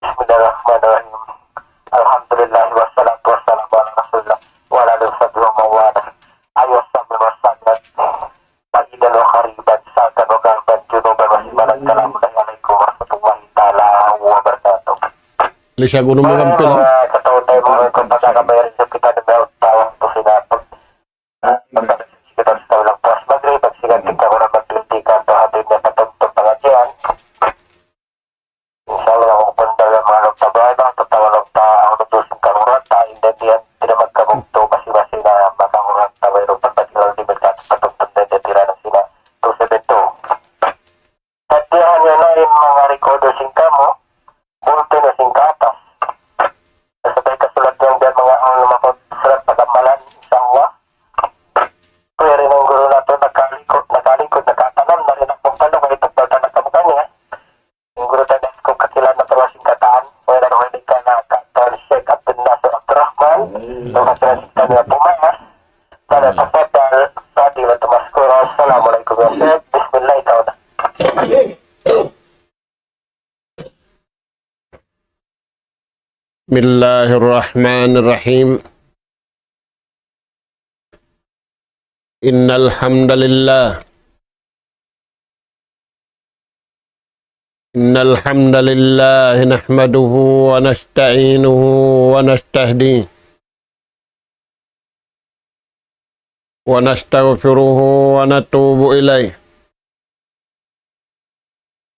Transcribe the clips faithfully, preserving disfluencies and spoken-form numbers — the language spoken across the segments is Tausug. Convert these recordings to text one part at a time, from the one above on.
بسم الله الرحمن الرحيم. الحمد لله والصلاة والسلام على رسول الله وعلى آله وصحبه ومن والاه. أيها السامعون والسامعات، بعيدا وقريبا، شرقا وغربا، جنوبا وشمالا، السلام عليكم ورحمة الله تعالى وبركاته. Lisag unu mo kampil, ha? Mga kataw-taw, mga kapatid, kabayari sa kita na may tawag po sinapag. Pagkatapos kita sa tawag ng puas Maghrib, pagsigang kita ko na magpinti ka, to hati niya patungtong pangadjian. Insya Allah, kung punta na mga lukta ba, ano, tatawa lukta, ang lutusin ka, urata, hindi, hindi, hindi na magkabugto, basi-basi na makaurat na mayroon pagpatilaw di magkatapatong punta na tira na sila, to seven two. Sadiyahan niya na in manga record sin kamu, bulto na sin katas. Sabay kasulat niya diyan manga ang lumapot surat pag-amalan, insya Allah. Pwede ng guru nato nakalikod, nakalikod, nakatanam na rin akong tanong, ay pagdadala ka mo kanya. In guru ta das ko kakilan na tawa sin katan, pwede na rin ka na katan Sheikh Abdul Nasir Abdul Rahman, so kakilan sin kanya pumaya. Fala tafaddal, fadila tumaskura. Assalamu alaikum ya Sheikh. Bismillah ta'ala. بسم الله الرحمن الرحيم. إن الحمد لله، إن الحمد لله نحمده ونستعينه ونستهديه ونستغفره ونتوب إليه،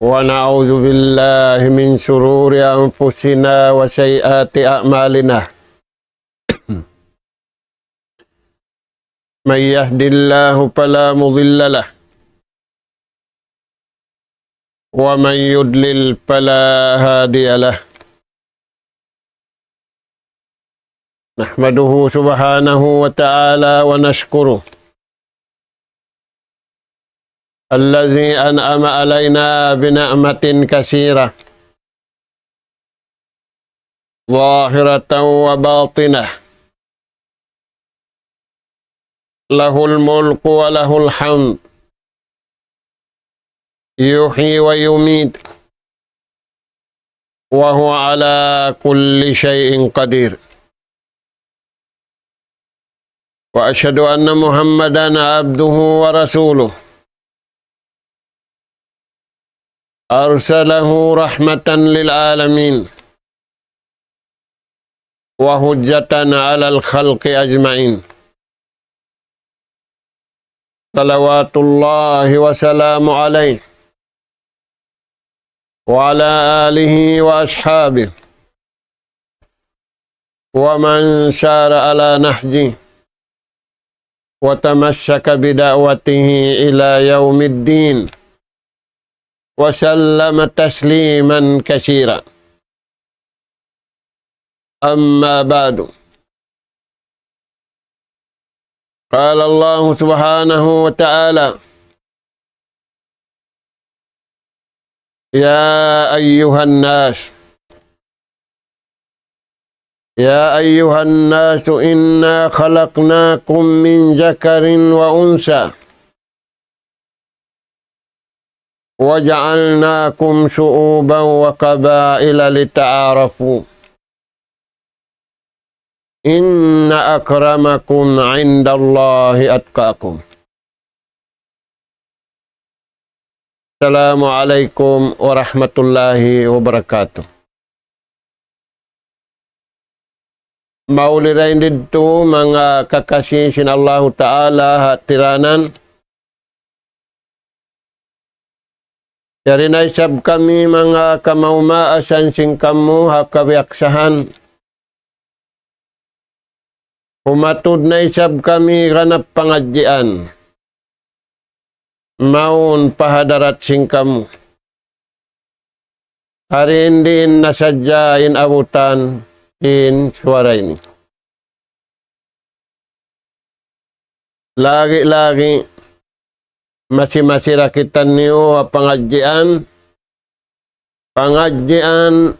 ونعوذ بالله من شرور أنفسنا وسيئات أعمالنا. من يهد الله فلا مضل له، ومن يضلل فلا هادي له. نحمده سبحانه وتعالى ونشكره، الذي أنعم علينا بنعمة كثيرة ظاهرة وباطنة، له الملك وله الحمد، يحيي ويميت، وهو على كل شيء قدير. وأشهد أن محمدا عبده ورسوله، أرسله رحمة للعالمين وحجة على الخلق أجمعين، صلوات الله وسلامه عليه وعلى آله وأصحابه ومن سار على نهجه وتمسك بدعوته إلى يوم الدين، وسلم تسليما كثيرا. أما بعد، قال الله سبحانه وتعالى: يا أيها الناس، يا أيها الناس إنا خلقناكم من ذكر وأنثى وجعلناكم شعوبا وقبائل لتعارفوا إن أكرمكم عند الله أتقاكم. Assalamu alaykum warahmatullahi wabarakatuh. Mauli dayn didtu manga kakasi sin Allahu Ta'ala ha tiranan. Yari na isab kami manga kamaumaasan sin kamu ha kabiyaksahan. Humatud na isab kami ganap pangadjian. Mawn pa hadarat sin kamu. Hari in diin na sadja in abutan in suwara ini. Lagi-lagi masi-masi da kitaniyu ha pangadjian, pangadjian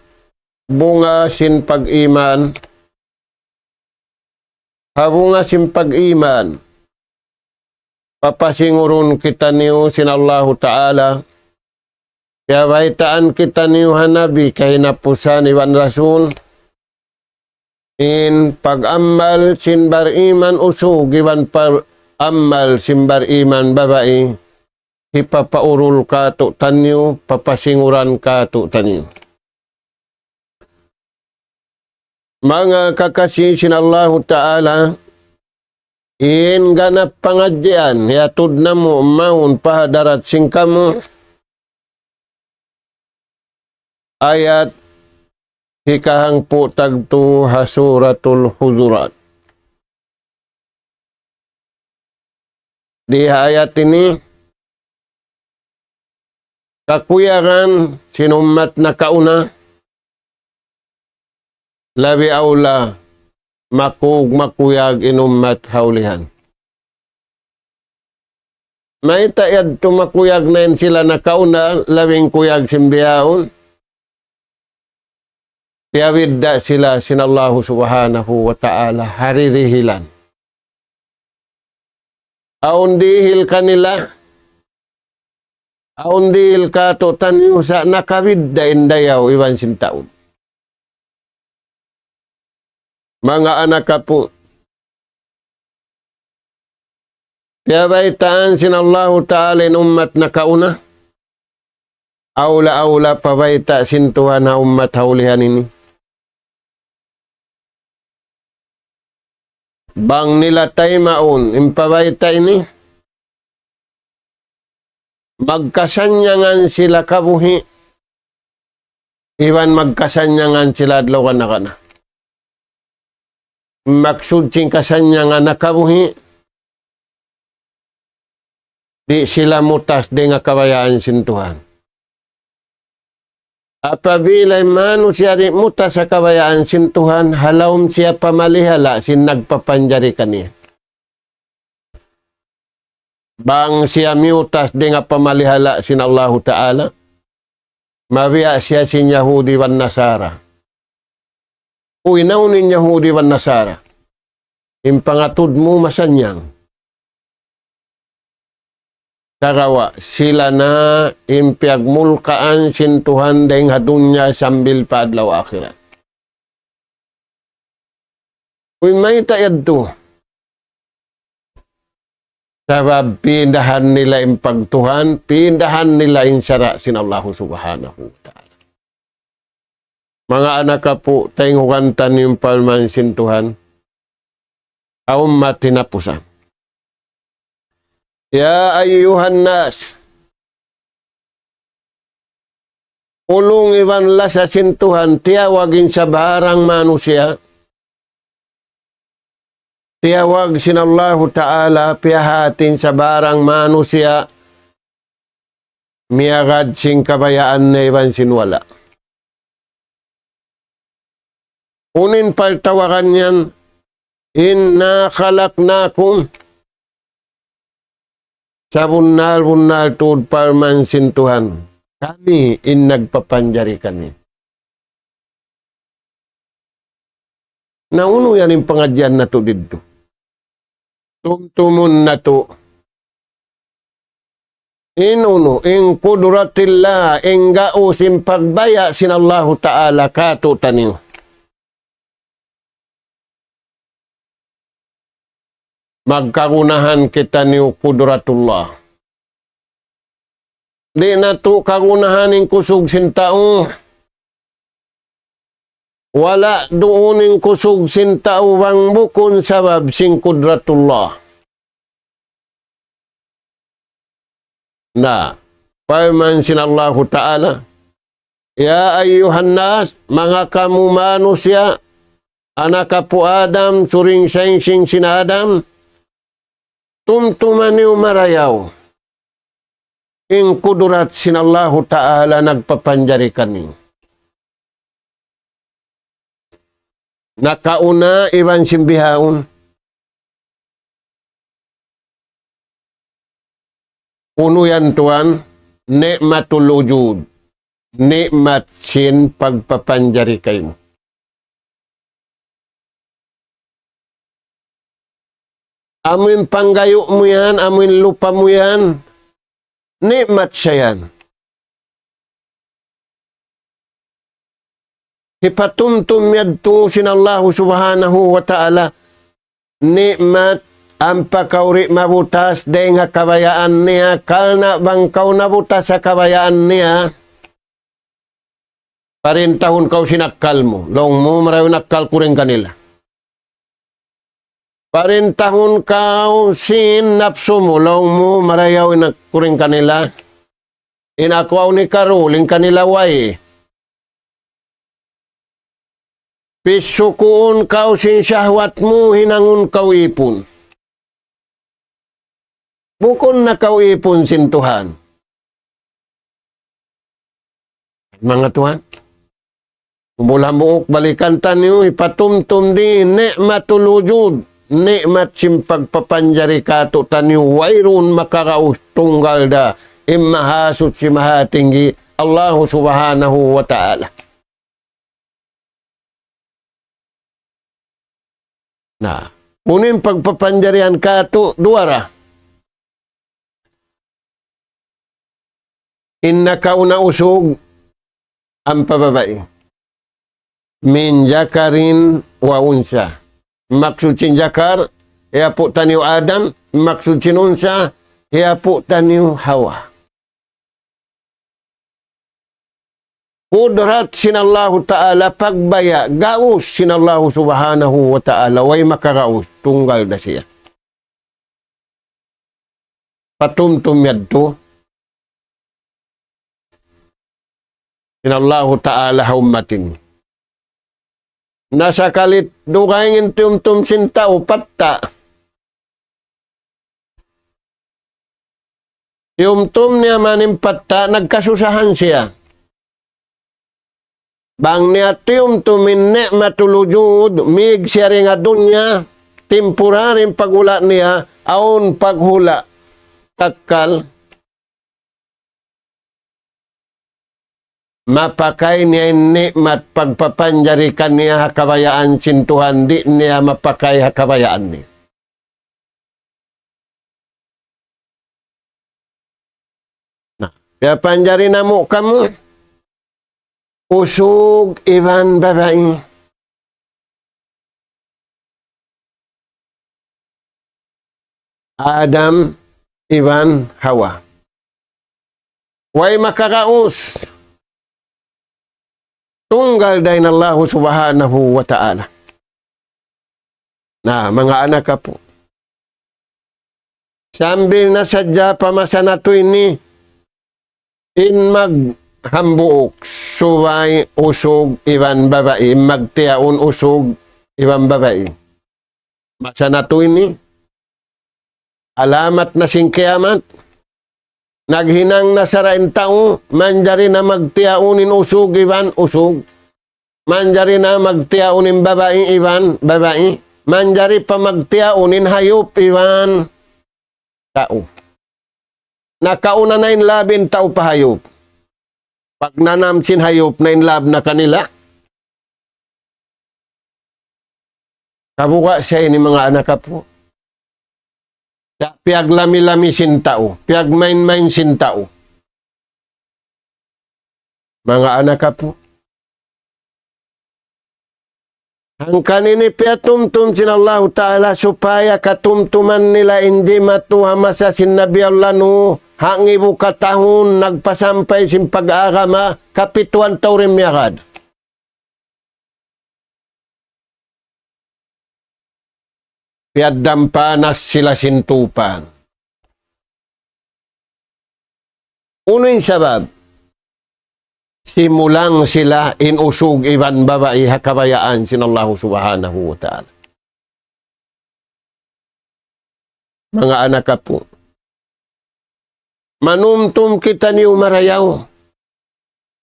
bunga sin pag-iman, ha bunga sin pag-iman, papasingurun kitaniyu sin Allahu Ta'ala, Piyabaytaan kitaniyu ha Nabi kahinapusan iban Rasul, in pag-amal sin bariman usug iban pag-amal sin bariman babai, hipapaurul kātu'niyu, papasinguran kātu'niyu. Manga kakasi sin Allahu Ta'ala, in ganap pangadjian, hiyatud namu' mawn pa hadarat sin kamu, ayat hikahangpu' tagtu ha Suratul Hujurat. Di ha ayat ini, kakuyagan sin ummat nakauna, labi awla makug makuyag in ummat ha ulihan. Mayta' yadtu makuyag na in sila nakauna, labi in kuyag sin bihaun? Piyabidda' sila sin Allahu Subhanahu wa Ta'ala ha dirihilan. Awn dihil kanila, awn dihil kātu'niyu, sa' nakabidda' in dayaw iban sin taud. Manga anak apu', piyabaytaan sin Allahu Ta'ala in ummat nakauna, awla-awla pabayta' sin Tuhan ha ummat ha ulihan ini. Bang nila taymaun in pabayta' ini, magkasannyangan sila kabuhi', iban magkasannyangan sila adlaw kana-kana. Maksud sin kasannyangan na kabuhi', di' sila mutas dayn ha kabayaan sin Tuhan. Apabila in manusiya' di' mutas ha kabayaan sin Tuhan, halaum siya pamalihala' sin nagpapanjari kaniya. Bang siya miyutas dayn ha pamalihala' sin Allahu Ta'ala, mabiya' siya sin Yahudi wan Nasara. Uy, naunu in Yahudi wan Nasara? In pangatud mu masannyang. Sagawa' sila na in piyagmulkaan sin Tuhan dayn ha dunya sambil pa adlaw akhirat. Uy, mayta' yadtu? Sabab pindahan nila in pagtuhan, pindahan nila in sara' sin Allahu Subhanahu wa Ta'ala. Manga anak apu', taynghugan taniyu in parman sin Tuhan. Awn mati na pusa. يا أيها الناس. Ulung iban lasa sin Tuhan, tiyawag in sabarang manusiya'. Tiyawag sin Allahu Ta'ala, piyahāti in sabarang manusiya', miyagad sin kabayaan na iban sin wala'. Unu in pagtawagan yan, إنا خلقناكم. Sabunnal-bunnal tuud parman sin Tuhan, kami in nagpapanjari kaniyu. Na unu yan in pangadjian natu' didtu? Tumtumun natu'. In unu, in قدرة الله, in gaus sin pagbaya' sin Allahu Ta'ala kātu'niyu. Magkagunahan kitaniyu قدرة الله. Di' natu' kagunahan in kusug sin tau. Wala' duun in kusug sin tau bang bukun sabab sin قدرة الله. Na, parman sin Allahu Ta'ala, يا أيها الناس, manga kamu manusiya', anak apu' Adam, suring sainsing sin Adam, tumtuma niyu marayaw in kudurat sin Allahu Ta'ala nagpapanjari kaniyu. Nakauna iban sin bihaun. Unu yan tuwan, ni'matul wujud. Ni'mat sin pagpapanjari kaymu. Amu in panggayu' mu yan, amu in lupa mu yan, ni'mat siya yan. hipatumtum yadtu sin Allahu Subhanahu wa Ta'ala ni'mat, ampa kaw di' mabutas dayn ha kabayaan niya, karna' bang kaw nabutas ha kabayaan niya, parintahun kaw sin akkal mu, laung mu, marayaw in akkal ku dayn kanila. Parintahun kaw sin napsu mu, laung mu, marayaw in anak ku dayn kanila. In aku awn hikaruling kanila way. Pisukuun kaw sin shahwat mu, hinangun kaw ipun. Bukun na kaw ipun sin Tuhan. Manga tuwan, hambuuk-hambuuk balikan taniyu, hipatumtum di ni'matul wujud, ni'mat sin pagpapanjari kātu'niyu, wayruun makagaus, tunggal da in Mahasuchi Mahatinggi, Allahu Subhanahu wa Ta'ala. Na, unu in pagpapanjarihan kātu', duwa ra. In nakauna usug, ampa babai. Min dhakarin wa untha. Maksud sin dhakar, hi apu' taniyu Adam, maksud sin untha, hi apu' taniyu Hawa. Kudrat sin Allahu Ta'ala, pagbaya', gaus sin Allahu Subhanahu wa Ta'ala, way makagaus, tunggal da siya. Patumtum yadtu sin Allahu Ta'ala ha ummat ini. Na sakali dugaing in tiyumtum sin tau patta'. Tiyumtum niya man in patta', nagkasusahan siya. Bang niya tiyumtum in ni'matul wujud, mīg siya dayn ha dunya, temporary in paghula' niya, awn paghula' kakkal. Mapakay niya in ni'mat pagpapanjari kaniya ha kabayaan sin Tuhan, di' niya mapakay ha kabayaan niya. Na, piyapanjari namu' kamu usug iban babai. Adam iban Hawa. Way makagaus. Tunggal dayn Allahu Subhanahu wa Ta'ala. Na, manga anak apu'. Sambil na sadja pa masa natu' ini, in maghambuuk, subay usug iban babai, in magtiyaun usug iban babai. Masa natu' ini, alamat na sin kiyamat, naghinang na sara' in tau, manjari na magtiyaun in usug iban usug. Manjari na magtiyaun in babai iban babai. Manjari pa magtiyaun in hayup iban tau. Nakauna na in lab in tau pa hayup. Pagnanam sin hayup na in lab na kanila. Kabuga' sa ini manga anak apu'. Sa' piyaglami-lami sin tau, piyagmain-main sin tau. Manga anak apu'. Hangkan ini piyatumtum sin Allahu Ta'ala supaya katumtuman nila in jimatu ha masa sin Nabi Allah Nuh, hangibu katahun nagpasampay sin pag-agama, kapituan tau rin miyagad. Piyaddam panas sila sin tupang. Unu in sabab? Simulang sila in usug iban babai ha kabayaan sin Allahu Subhanahu wa Ta'ala. Manga anak apu'. Manumtum kitaniyu marayaw.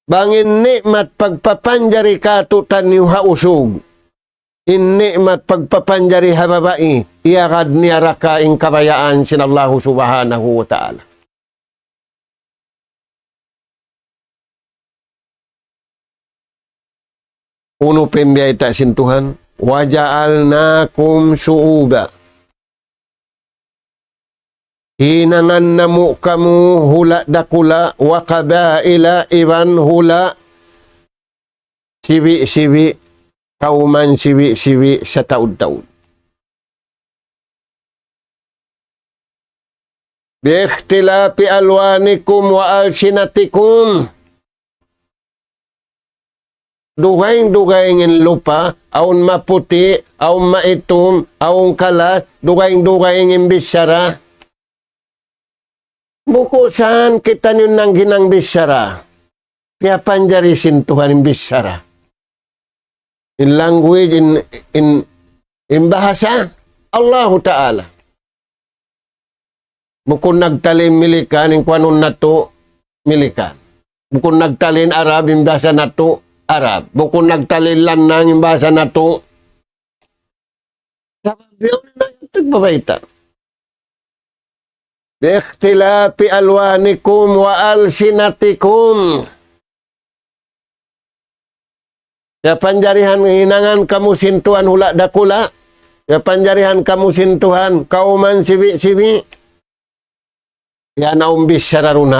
Bang in ni'mat pagpapanjari kātu'niyu ha usug. In ni'mat pagpapanjari ha babai, iyagad niya ra ka in kabayaan sin Allahu Subhanahu wa Ta'ala. Unu pa in biyayta' sin Tuhan? وجعلناكم شعوبا. Hinangan namu' kamu hula' dakula', وقبائل, iban hula' siwi'-siwi', kawman siwi'-siwi', sataud-taud. باختلاف ألوانكم وألسنتكم. Dugaing-dugaing in lupa, awn maputi', awn maitum, awn kalas, dugaing-dugaing in bichara. Bukun sa kitaniyu nanghinang bichara. Piyapanjari sin Tuhan in bichara. In language, in, in, in bahasa, Allahu Ta'ala. Bukun nagtali in Milikan, in kuanun natu', Milikan. Bukun nagtali in Arab, in bahasa natu', Arab. Bukun nagtali in Lannang, in bahasa natu'. Sabab yaun na in tagbabayta'. باختلاف ألوانكم وألسنتكم. Piyapanjarihan hinangan kamu sin Tuhan hula' dakula'. Piyapanjarihan kamu sin Tuhan kawman siwi'-siwi'. Yan awn bichara duun.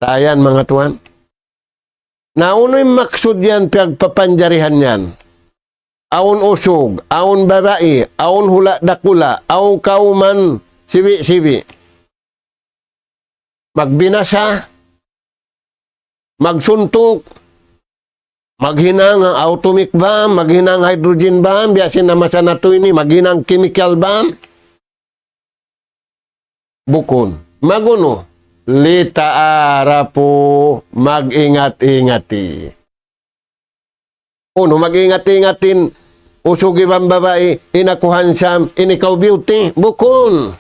Tayan, manga tuwan. Na unu in maksud yan, piyagpapanjarihan yan? Awn usug, awn babai, awn hula' dakula', awn kawman siwi'-siwi'. Magbinasa, magsuntuk, maghinang atomic bomb, maghinang hydrogen bomb, biya' sin masa natu' ini, maghinang chemical bomb. Bukun. Mag-unu? لتعارفوا, mag-ingat-ingati. Unu, mag-ingat-ingat in usug iban babai, in aku handsome, in ikaw beauty. Bukun.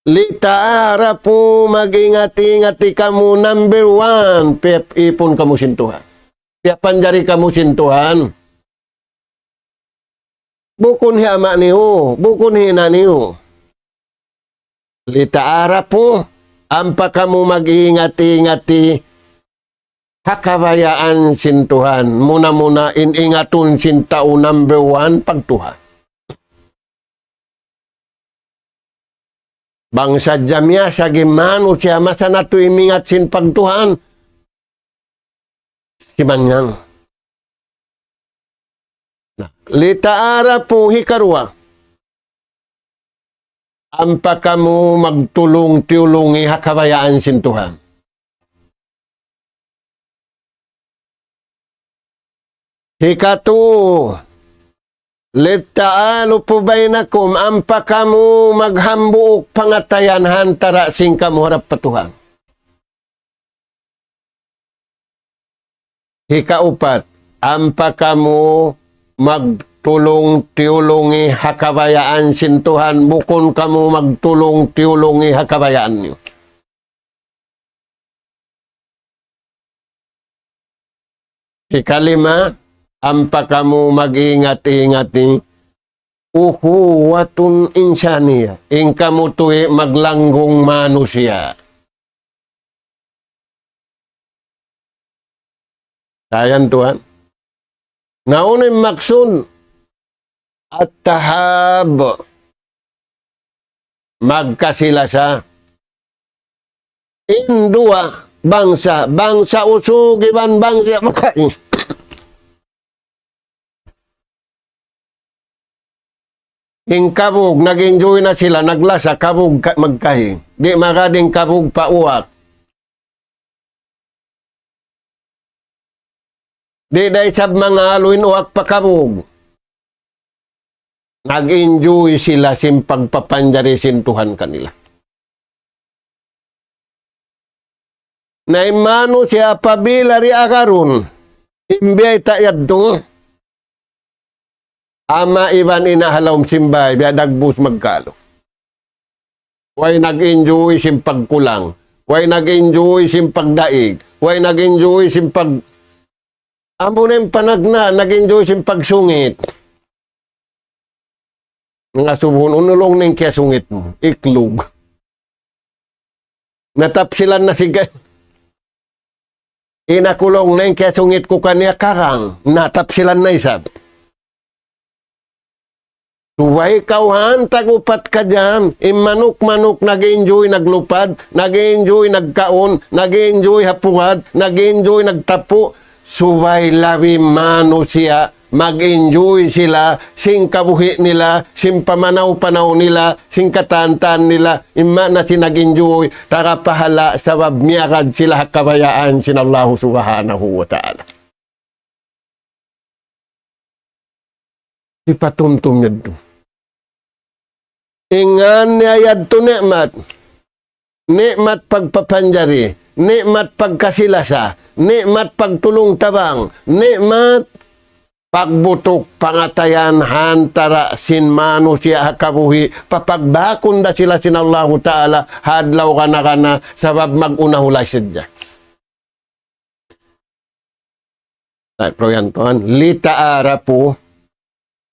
لتعارفوا, mag-ingat-ingati kamu, number one, piyap-ipun kamu sin Tuhan. Piyapanjari kamu sin Tuhan. Bukun hi ama' niyu, bukun hi ina' niyu. لتعارفوا, ampa kamu mag-ingat-ingati ha kabayaan sin Tuhan. Muna-muna in ingatun sin tau number one pagtuhan. Bang sadja miyasag in manusiya' masa natu' imingat sin pagtuhan, simannyang. Na, لتعارفوا, hikaruwa. Ampa kamu magtulung-tiyulungi ha kabayaan sin Tuhan. Hikatu, للتآلف بينكم, ampa kamu maghambuuk pangatayan ha antara' sin kamu harap pa Tuhan. Hikaupat, ampa kamu magtulung-tiyulungi ha kabayaan sin Tuhan, bukun kamu magtulung-tiyulungi ha kabayaan niyu. Hikalima, ampa kamu mag-ingat-ingati, أخوة إنسانية. In kamu tuwi' maglanggung manusiya'. Tayan tuwan. Na unu in maksud? التحاب. Magkasi-lasa. In duwa bangsa, bangsa usug iban bangsa babai. In kabug, nag-enjoy na sila, naglasa, kabug ka-, magkahi. Di' magad in kabug pa uwak. Di' da isab mangalu in uwak pa kabug. Nag-enjoy sila sin pagpapanjari sin Tuhan kanila. Na in manusiya' apabila di' agarun in biyayta' yadtu, ama' iban ina' ha lawm sin bāy, biya' dagbus magkalu. Way nag-enjoy sin pagkulang. Way nag-enjoy sin pagdaig. Way nag-enjoy sin pag-, amuna in panagnaan, nag-enjoy sin pagsungit. Manga subuhun, unu laung niya in kiyasungit mu? Iklug. Natapsilan na siya. In aku laung niya in kiyasungit ku kaniya karang. Natapsilan na isab. Subay kaw hantang upat ka jam, in manuk-manuk nag-enjoy naglupad, nag-enjoy nagkaun, nag-enjoy ha pungad, nag-enjoy nagtapu'. Subay labi manusiya', mag-enjoy sila, sin kabuhi' nila, sin pamanaw-panaw nila, sin katantan nila, in maana sin nag-enjoy, tarapahala sabab miyagad sila ha kabayaan sin Allahu Subhanahu wa Ta'ala. Hipatumtum yadtu. Ingan niya yadtu ni'mat. Ni'mat pagpapanjari, ni'mat pagkasi-lasa, ni'mat pagtulung-tabang, ni'mat pagbutuk pangatayan ha antara' sin manusiya' ha kabuhi', papagbakun da sila sin Allahu Ta'ala, ha adlaw kana-kana, sabab mag-una hulay sadja. Tayo yan, tuwan. Lita'arafu,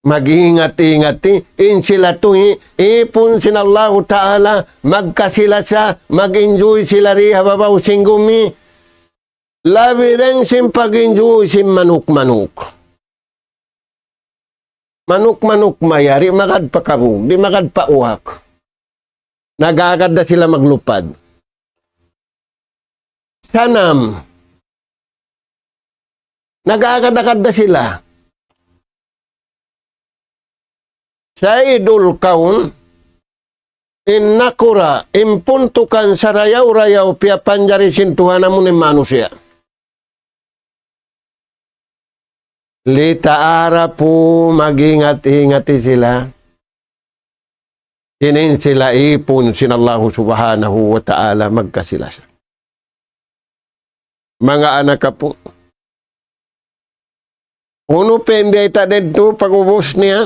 mag-ingat-ingat, in sila tuhi, ipun sin Allahu Ta'ala, magkasi-lasa, mag-enjoy sila di ha babaw sin gumi. Labi dayn sin pag-enjoy sin manuk-manuk. Manuk-manuk maya, di' magad pa kabug, di' magad pa uwak. Nag-agad da sila maglupad. Sanam. Nag-agad-agad da sila. Sayyidul Kawn, in nakura', in puntukan sarayaw-rayaw piyapanjari sin Tuhan amu in manusiya'. Lita'arafu, mag-ingat-ingat sila. Ini in sila ipun sin Allahu Subhanahu wa Ta'ala magkasi-lasa. Manga anak apu'. Unu pa in biyayta' didtu pag'ubus niya?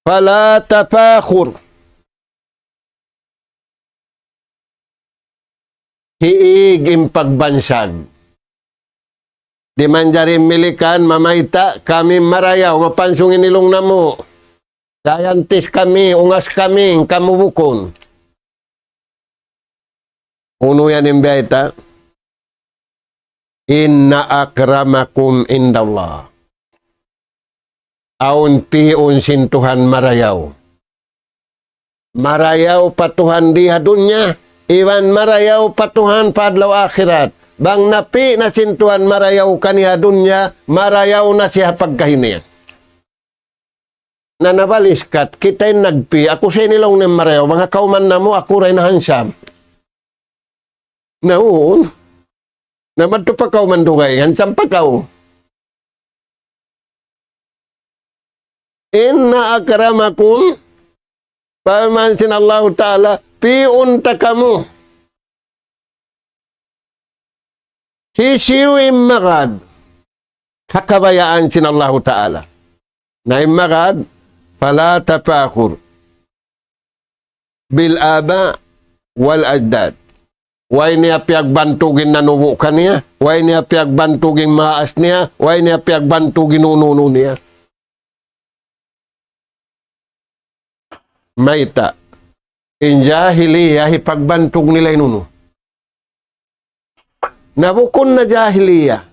فلا تفاخر. Hiig in pagbansag. Di' manjari in Milikan mamayta' kami marayaw, mapansung in ilung namu'. Scientist kami, ungas kami, kamu bukun. Unu yan in biyayta'? إن أكرمكم عند الله. Awn pi'un sin Tuhan marayaw. Marayaw pa Tuhan di ha dunya, iban marayaw pa Tuhan pa adlaw akhirat. Bang napi' na sin Tuhan marayaw kaniya ha dunya, marayaw na siya pagkahi niya. Na nabaliskat, kita in nagpi', aku sa' in ilung niya marayaw, bang ha kawman namu', aku ra in handsome. Na uu. Na madtu pa kaw mandugay, handsome pa kaw. إن أكرمكم, parman sin Allahu Ta'ala, pi'un ta kamu. Hisiyu in magad ha kabayaan sin Allahu Ta'ala? Na in magad, فلا تفاخر بالآباء والأجداد. Way niya piyagbantug in nanubu' kaniya, way niya piyagbantug in maas niya, way niya piyagbantug in unu-unu niya. Mayta'? In jahiliya, hipagbantug nila in unu. Na bukun na jahiliya.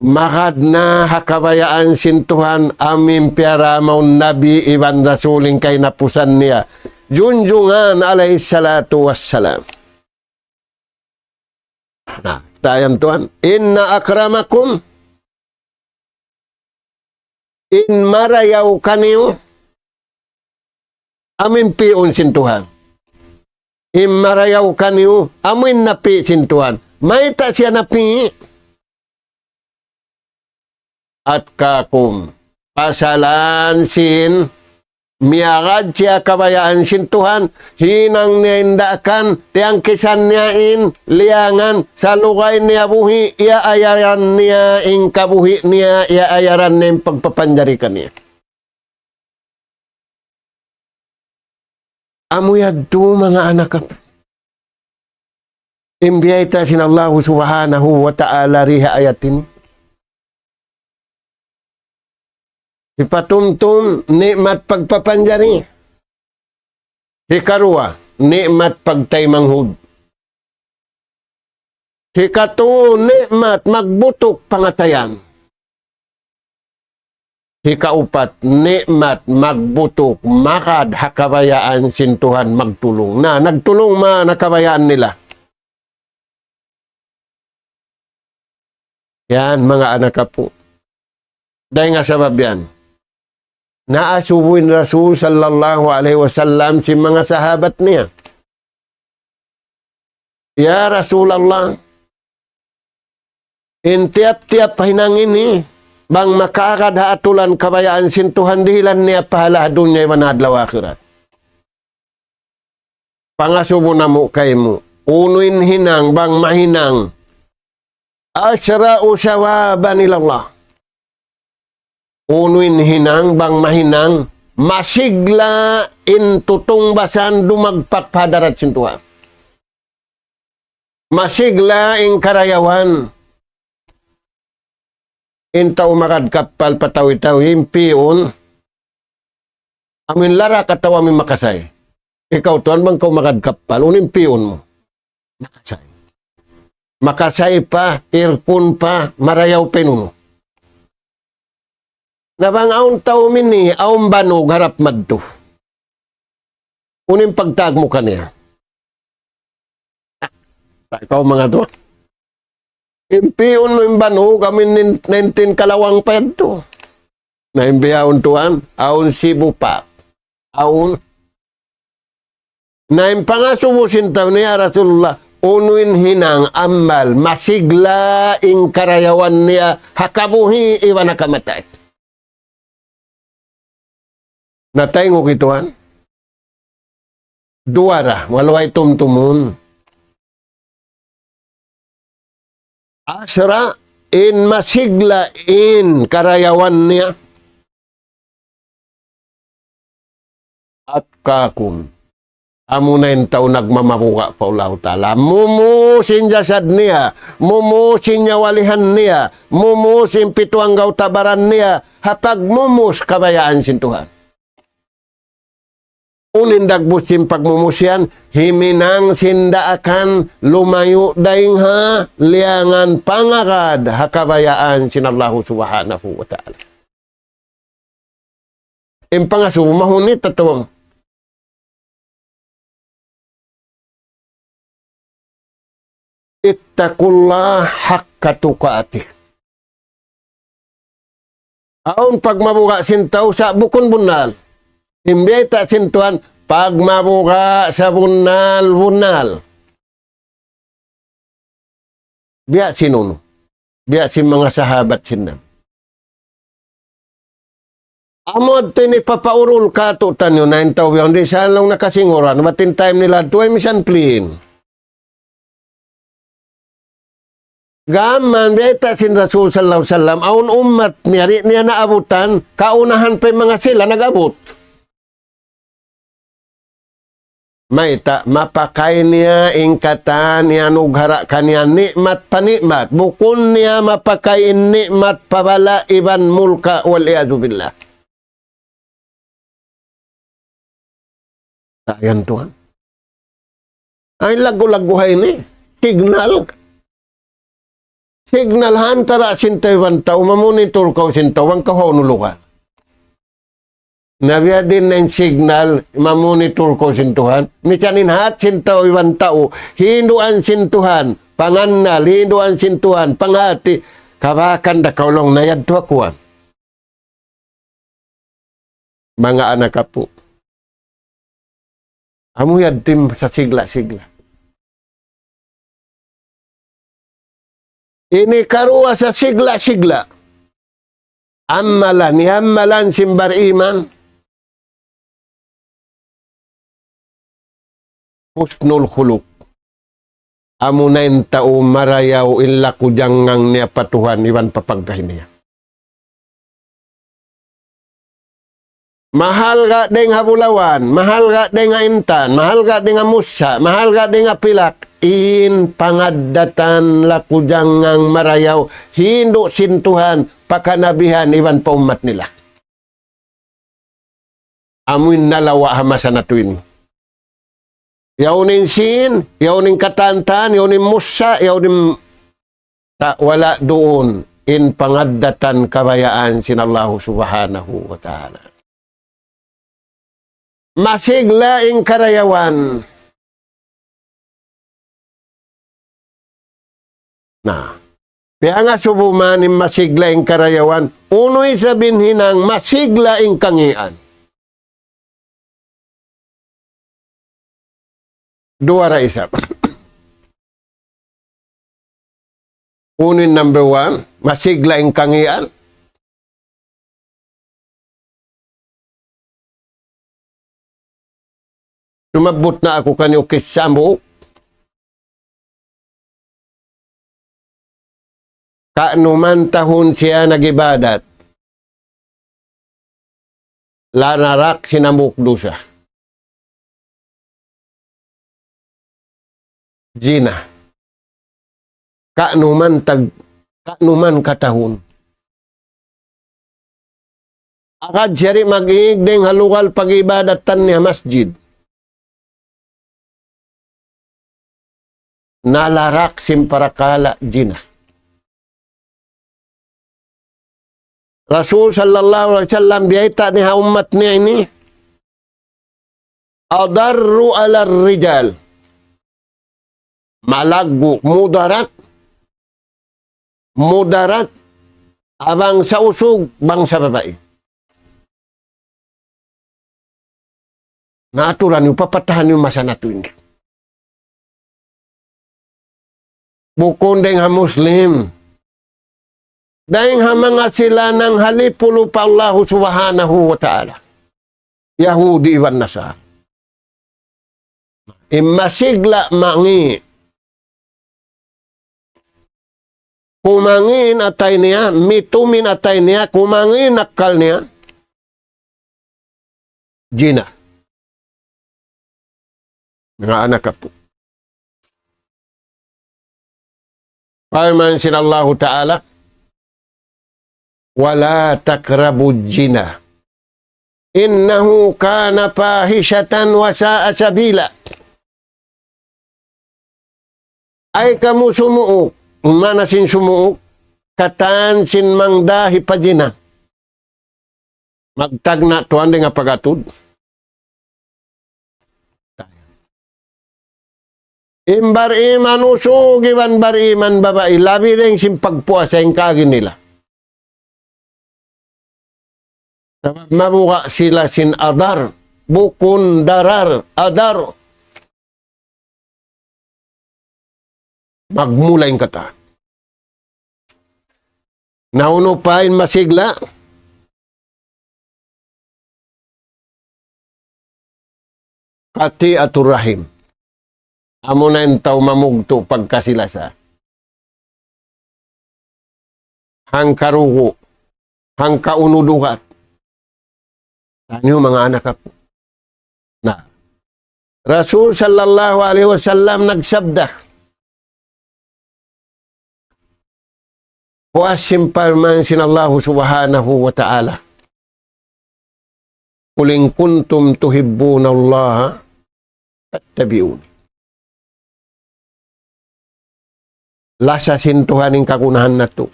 Magad na ha kabayaan sin Tuhan amu in piyaramaun Nabi iban Rasul in kahinapusan niya. Junjungan alayhi salatu wassalam. Na, tayan tuwan. إن أكرمكم, in marayaw kaniyu, amu in pi'un sin Tuhan. In marayaw kaniyu, amu in napi' sin Tuhan. Mayta' siya napi'? أتقاكم. Pasalan sin miyagad siya kabayaan sin Tuhan, hinang niya in daakan, tiyangkisan niya in liyangan, salugay niya buhi', iyaayaran niya in kabuhi' niya, iyaayaran niya in pagpapanjari kaniya. Amu yadtu manga anak apu'. In biyayta' sin Allahu Subhanahu wa Ta'ala di ha ayat ini. Hipatumtum ni'mat pagpapanjari. Hikaruwa, ni'mat pagtaymanghud. Hikatu, ni'mat magbutuk pangatayan. Hikaupat, ni'mat magbutuk magad ha kabayaan sin Tuhan magtulung. Na, nagtulung man ha kabayaan nila. Yan, manga anak apu'. Dayn ha sabab yan, naasubu in Rasul sallallahu alayhi wasallam sin manga sahabat niya. Ya Rasulullah, in tiyap-tiyap hinang ini, bang makaagad ha atulan kabayaan sin Tuhan, dihilan niya pahala ha dunya iban ha adlaw akhirat. Pangasubu namu' kaymu, unu in hinang bang mahinang أسرع ثوابا إلى الله. Unu in hinang bang mahinang masigla' in tutungbasan dumagpak pa hadarat sin Tuhan. Masigla' in karayawan. In tau magad kappal pa tawi-tawi, in piyun, amu in larak atawa amu in makasay. Ikaw tuwan, bang kaw magad kappal, unu in piyun mu? Makasay. Makasay pa, aircon pa, marayaw pa in unu. Na bang awn tau mini, awn banug harap madtu. Unu in pagtawag mu kaniya? Ta' ikaw manga tu. In piyun mu in banug, amu in nin-, nineteen kalawang pa yadtu. Na in bihaun tuwan, awn sibu pa. Awn. Na in pangasubu sin tau niya, "Ya Rasulullah, unu in hinang amal masigla' in karayawan niya ha kabuhi' iban ha kamatay?" Na tayngug kituan. Duwa ra, maluhay tumtumun. أسرع, in masigla' in karayawan niya. أتقاكم. Amuna in tau nagmamabuga' pa Allahu Ta'ala. Mumus in jasad niya, mumus in nyawalihan niya, mumus in pitu anggawta' baran niya, ha pagmumus kabayaan sin Tuhan. Unu in dagbus sin pagmumus yan, himinang sin daakan lumayu' dayn ha liyangan pangagad ha kabayaan sin Allahu Subhanahu wa Ta'ala. In pangasubu mahunit, tatuwang. اتقوا الله حق تقاته. Awn pagmabuga' sin tau sa' bukun bunnal. In biyayta' sin Tuhan, pagmabuga' sabunnal-bunnal. Biya' sin unu? Biya' sin manga sahabat sin Nabi. Amu yadtu in hipapaurul kātu'niyu na in tau bihaun di' sa' laung nakasinguran, bat in time nila tuway misan plane. Gām mayan biyayta' sin Rasul sallallahu alayhi wasallam, awn ummat niya, di' niya naabutan, kaunahan pa in manga sila nag-abut. Mayta', mapakay niya in katan iyanughara' kaniya ni'mat pa ni'mat. Bukun niya mapakay in ni'mat pa bala' iban mulka', والعياذ بالله. Dayan tuwan. Ay, laggu'-laggu' ha ini. Signal. Signal ha antara' sin tau iban tau, mamonitor kaw sin tau, bang kaw hawnu lugal. Na biya' diin na in signal, mamonitor kaw sin Tuhan. Misan in hat sin tau iban tau, hinduan sin Tuhan, pangannal, hinduan sin Tuhan, panghati, kabakan da kaw laung na yadtu ha kuwan. Manga anak apu'. Amu yadtu in sasigla'-sigla'. Ini karuwa sasigla'-sigla'. Amalan, iyamalan sin bariman. حسن الخلق. Amuna in tau marayaw in laku jangngang niya pa Tuhan iban pa pagkahi niya. Mahalga' dayn ha bulawan, mahalga' dayn ha intan, mahalga' dayn ha mussa', mahalga' dayn ha pilak, in pangaddatan laku jangngang marayaw, hindu' sin Tuhan, pa kanabihan iban pa ummat nila. Amu in nalawa' ha masa natu' ini. Yaun in sin, yaun in katantan, yaun in mussa', yaun in ta-, wala' duun. in pangaddatan kabayaan sin Allahu Subhanahu wa Ta'ala. Masigla in karayawan. Na, piyangasubu man in masigla in karayawan, unu isab in hinang masigla in kangīan. Duwa ra isab. Unu in number one, masigla in kangīan. Sumabbut na aku kaniyu kissa hambuuk. Ka'numan tahun siya nag-ibadat, lanarak sin hambuuk dusa. Zina. Ka'numan tag-, ka'numan katahun. Agad siya di' mag-iig dayn ha lugal pag-iibadatan niya, masjid. Nalarak sin parakala' zina. Rasul sallallahu alayhi wasallam biyayta' niya ha ummat niya ini, أضر على الرجال. Malaggu', mudarat. Mudarat ha bangsa usug, bangsa babai. Na aturan niyu, papatahan niyu masa natu' ini. Bukun dayn ha Muslim. Dayn ha manga sila nanghalipulu' pa Allahu Subhanahu wa Ta'ala. Yahudi iban Nasara. In masigla mangī'. Kumangī' in atay niya, mitum in atay niya, kumangī' in akkal niya. Zina. Manga anak apu'. Parman sin Allahu Ta'ala, ولا تقربوا الزنا إنه كان فاحشة وساء سبيلا. Ay kamu sumuuk, mana sin sumuuk, katan sin mangdahi pa zina. Magtagna' tuwan dayn ha pag-atud. In bar-iman usug iban bar-iman babai, labi dayn sin pagpuasa in kaagi nila. Sabab mabuga' sila sin adar, bukun darar, adar. Magmula in katan. Na unu pa in masigla? قطيعة الرحم. Amuna in tau mamugtu' pagkasi-lasa. Hangkarugu', hangkaunuduhat. Taniyu manga anak apu'. Na, Rasul sallallahu alayhi wasallam nagsabda, puas sin parman sin Allahu Subhanahu wa Ta'ala, قل إن كنتم تحبون الله فاتبعوني. Lasa sin Tuhan in kagunahan natu'.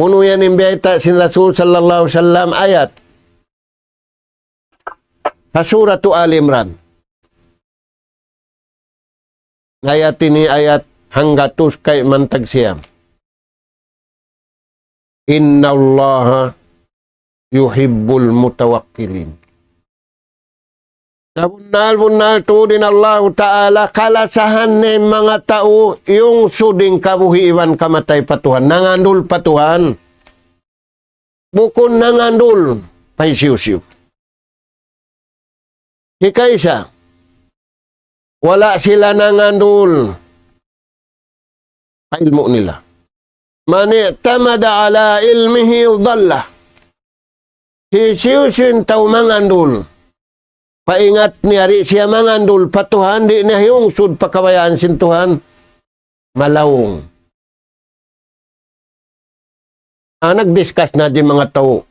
Unu yan in biyayta' sin Rasul sallallahu alayhi wasallam ayat. Ha Suratu Ali Imran. Ayat ini ayat hanggatus kayman tagsiyam. إن الله يحب المتوكلين. Sabunnal-bunnal tuud in Allahu Ta'ala kalasahan niya in manga tau iyungsud in kabuhi' iban kamatay pa Tuhan. Nangandul pa Tuhan. Bukun nangandul pa hisiyu-siyu. Hikaisa, wala' sila nangandul pa ilmu' nila. من اعتمد على علمه ضل. Hisiyu-siyu in tau mangandul pa ingat niya, di' siya mangandul pa Tuhan, di' niya hiyungsud pa kabayaan sin Tuhan, malaung. Ah, nag-discuss na di' manga tau.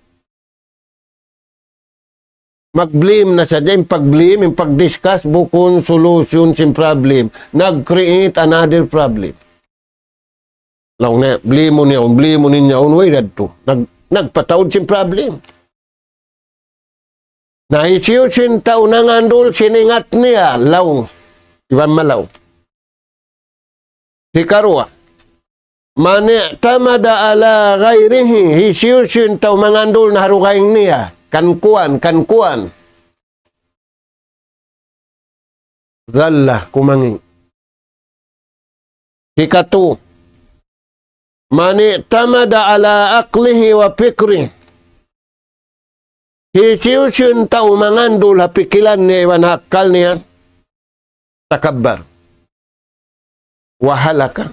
Mag-blame na sadja, in pag-blame, in pag-discuss, bukun solution sin problem. Nag-create another problem. Laung niya, "Bli mu niya, bli mu niya, unway dadtu." Nag-, nagpataud sin problem. Na hisiyu-siyu in tau nangandul sin ingat niya, laung. Iban malaw. Hikaruwa. "Man i'tamada ala ghayrihi," hisiyu-siyu in tau mangandul na ha dugaing niya. Kan kuwan, kan kuwan. Dhalla, kumangi'. Hikatu. "Man i'tamada ala aqlihi wa fikrihi." Hisiyu-siyu in tau mangandul ha pikilan niya iban ha akkal niya. Takabbar. Wa halaka.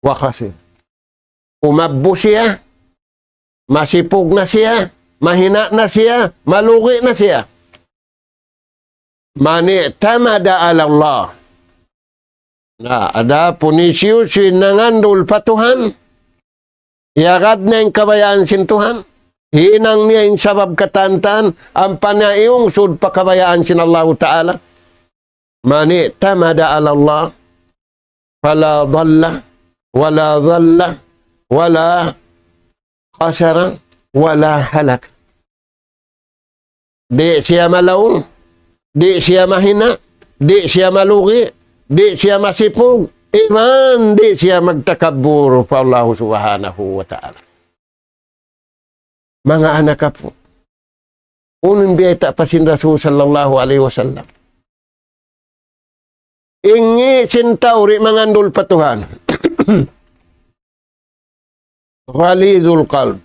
Wa khasir. Umabbu siya. Masipug na siya. Mahina' na siya. Malugi' na siya. "Man i'tamada ala Allah." Na, adapun hisiyu-siyu in nangandul pa Tuhan, iyagad niya in kabayaan sin Tuhan, hinang niya in sabab katan-katan, ampa niya iyungsud pa kabayaan sin Allahu Ta'ala. "Man i'tamada ala Allah, fala dhalla, wala dhalla, wala khasara, wala halak." Di' siya malaung, di' siya mahina', di' siya malugi', di' siya masipug, iban di' siya magtakabbur pa Allahu Subhanahu wa Ta'ala. Manga anak apu', unu in biyayta' pa sin Rasul sallallahu alayhi wasallam? Inggi' sin tau di' mangandul pa Tuhan. Ghalizul qalb.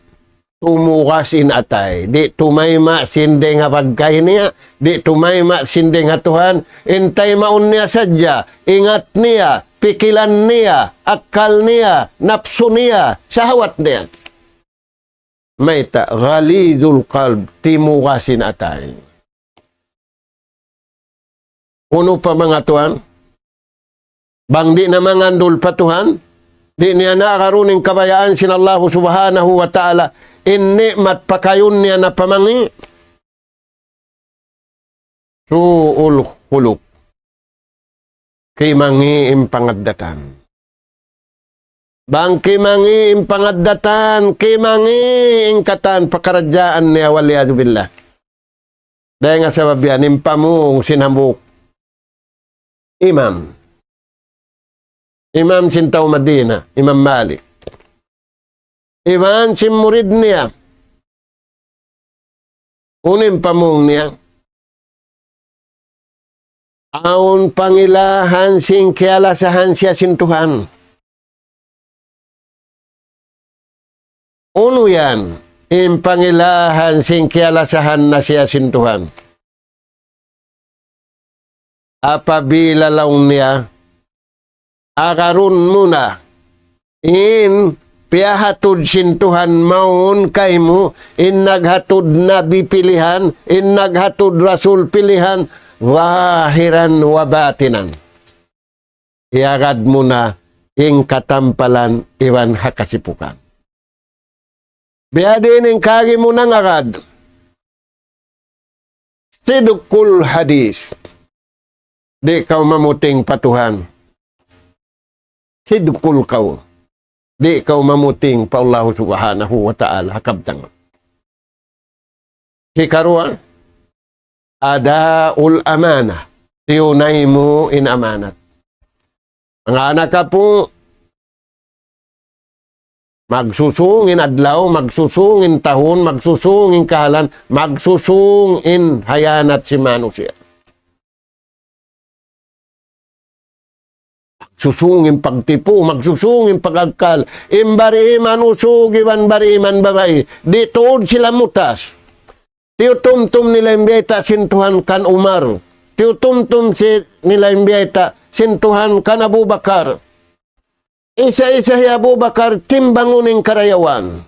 Tumugas in atay. Di' tumayma' sin dayng ha bagkay niya, di' tumayma' sin dayng ha Tuhan, in taymaun niya sadja, ingat niya, pikilan niya, akkal niya, napsu niya, shahwat niya. Mayta', ghalizul qalb, timugas in atay. Unu pa manga tuwan? Bang di' na mangandul pa Tuhan, di' niya na agarun in kabayaan sin Allahu Subhanahu wa Ta'ala, in ni'mat pakayun niya na pamangi'. Su'ul khuluq. Kimangi' in pangaddatan. Bang kimangi' in pangaddatan, kimangi' in katan pakaradjaan niya, wal iyadhu billah. Dayn ha sabab yan, in pamung sin hambuuk imam. Imam sin tau Madina, Imam Malik. Iban sin murid niya. Unu in pamung niya? Awn pangilahan sin kiyalasahan siya sin Tuhan. Unu yan? In pangilahan sin kiyalasahan na siya sin Tuhan. Apabila laung niya, agarun mu na in piyahatud sin Tuhan mawn kaymu, in naghatud nabi pilihan, in naghatud rasul pilihan, zahiran wa batinan. Iyagad mu na in katampalan iban ha kasipukan. Biyadiin in kagi mu nangagad. Sidqul hadith. Di' kaw mamuting pa Tuhan. Sidqul qawl. Di' kaw mamuting pa Allah Subhanahu wa Ta'ala ha kabtangan. Hikaruwa, adaul amanah. Tiyunay mu in amanat. Manga anak apu', magsusung in adlaw, magsusung in tahun, magsusung in kahalan, magsusung in hayanat sin manusiya'. Magsusung in pagtipu, magsusung in pag-agkal. In bariman usug iban bariman babai, di' tuud sila mutas. Tiyutumtum nila in biyayta' sin Tuhan kan Umar. Tiyutumtum si-, nila in biyayta' sin Tuhan kan Abu Bakar. Isa-isa hi Abu Bakar timbangun in karayawan.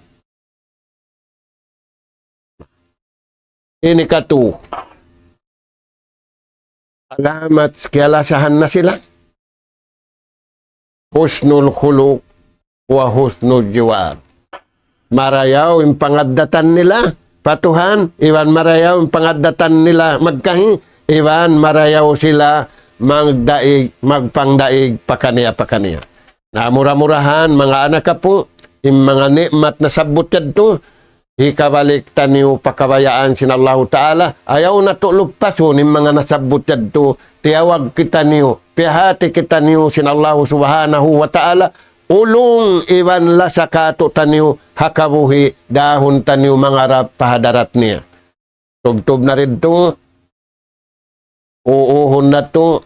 Ini katu. Alamat kiyalasahan na sila. Husnul khuluq wa husnul jiwar. Marayaw in pangaddatan nila pa Tuhan, iban marayaw in pangaddatan nila magkahi, iban marayaw sila magdaig, magpangdaig pakaniya-pakaniya. Na mura-murahan, manga anak apu, in manga ni'mat nasabbut yadtu, hikabalik taniyu pa kabayaan sin Allahu Ta'ala, ayaw natu' luppasun in manga nasabbut yadtu, tiyawag kitaniyu, piyahati kitaniyu sin Allahu Subhanahu wa Ta'ala, ulung iban lasa kātu'niyu ha kabuhi', dahun taniyu mangarap pa hadarat niya. Tubtub na didtu, uuhun natu',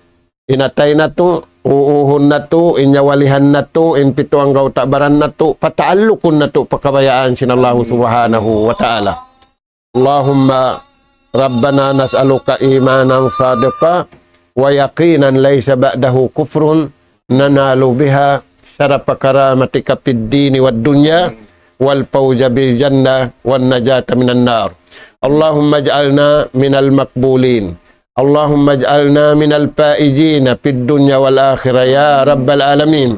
in atay natu', uuhun natu', in nyawalihan natu', in pitu anggawta' baran natu', pataallukun natu' pa kabayaan sin Allahu Subhanahu wa Ta'ala. اللهم ربنا نسألك إيمانا صادقا ويقينا ليس بعده كفر ننال بها شرف كرامتك في الدين والدنيا والفوز بالجنة والنجاة من النار. اللهم اجعلنا من المقبولين. اللهم اجعلنا من الفائزين في الدنيا والآخرة يا رب العالمين.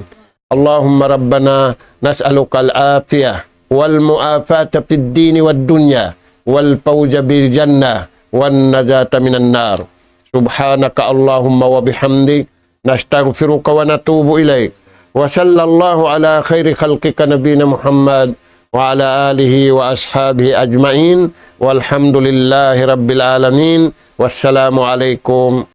اللهم ربنا نسألك العافية والمعافاة في الدين والدنيا والفوز بالجنة والنجاة من النار. سبحانك اللهم وبحمدك، نستغفرك ونتوب إليك. وصلى الله على خير خلقك نبينا محمد وعلى آله وأصحابه أجمعين. والحمد لله رب العالمين. والسلام عليكم